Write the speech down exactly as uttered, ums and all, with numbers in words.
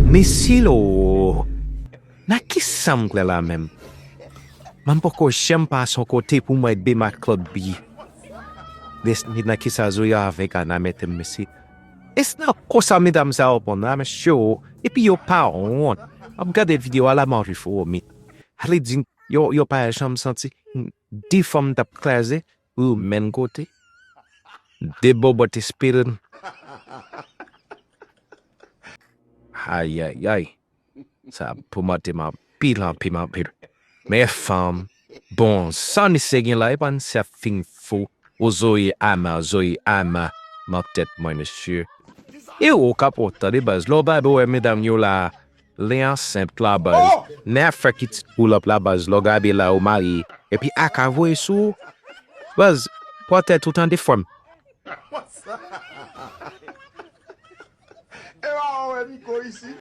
Mesye lo, nan kisa m klè la menm? Mwen poko janm pase yon kote pou mwen de mak klòb bi. Nan kisa Zoya avèk Ana mete m, mesye? Èske nan konsa medam sa yo pran nan mesye yo? Epi yo pa wont. M ap gade videyo a la, m anvi fomi. Ale di yo, yo pa janm santi de fanm t ap kraze pou yo menm kote. De bòbòt espil. Ayayay. Sa pou mante m anpil, anpil, anpil. Men fanm, bon, sa misye gen la, e pa misye ap fin fou. O Zoe Ama, Zoe Ama, nan tèt mwen, mesye. E ou ka pran tan de baz. Lè w pa wè medam yo la, lè ansent la baz. Nan fè ki ti pull up la baz, lè w gabe la ou marye. Epi a ka voye sou ou. Baz, pran tèt ou tande frè m.